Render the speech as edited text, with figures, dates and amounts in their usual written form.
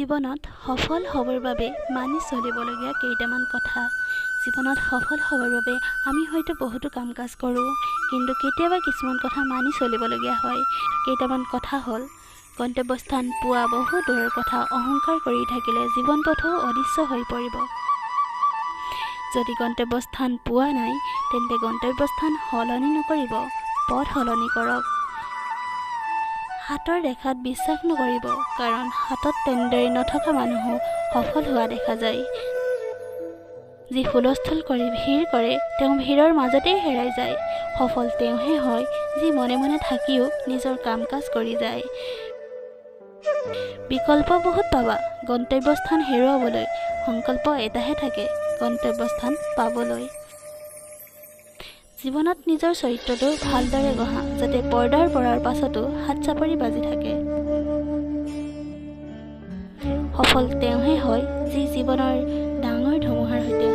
জীৱনত সফল হ'বৰ বাবে মানি চলিবলগীয়া কেইটামান কথা। জীৱনত সফল হ'বৰ বাবে আমি হয়তো বহুতো কাম কাজ কৰোঁ, কিন্তু কেতিয়াবা কিছুমান কথা মানি চলিবলগীয়া হয়। কেইটামান কথা হ'ল, গন্তব্যস্থান পোৱা বহু দূৰৰ কথা, অহংকাৰ কৰি থাকিলে জীৱন পথো অদৃশ্য হৈ পৰিব। যদি গন্তব্যস্থান পোৱা নাই, তেন্তে গন্তব্যস্থান সলনি নকৰিব, পথ সলনি কৰক। হাতৰ ৰেখাত বিশ্বাস নকৰিব, কাৰণ হাতত তেনেদৰে নথকা মানুহো সফল হোৱা দেখা যায়। যি হুলস্থুল কৰি ভিৰ কৰে, তেওঁ ভিৰৰ মাজতেই হেৰাই যায়। সফল তেওঁহে হয় যি মনে মনে থাকিও নিজৰ কাম কাজ কৰি যায়। বিকল্প বহুত পাবা গন্তব্যস্থান হেৰুৱাবলৈ, সংকল্প এটাহে থাকে গন্তব্যস্থান পাবলৈ। জীৱনত নিজৰ চৰিত্ৰটো ভালদৰে গঢ়া, যাতে পৰ্দাৰ পৰাৰ পাছতো হাত চাপৰি বাজি থাকে। সফল তেওঁহে হয় যি জীৱনৰ ডাঙৰ ধুমুহাৰ সৈতে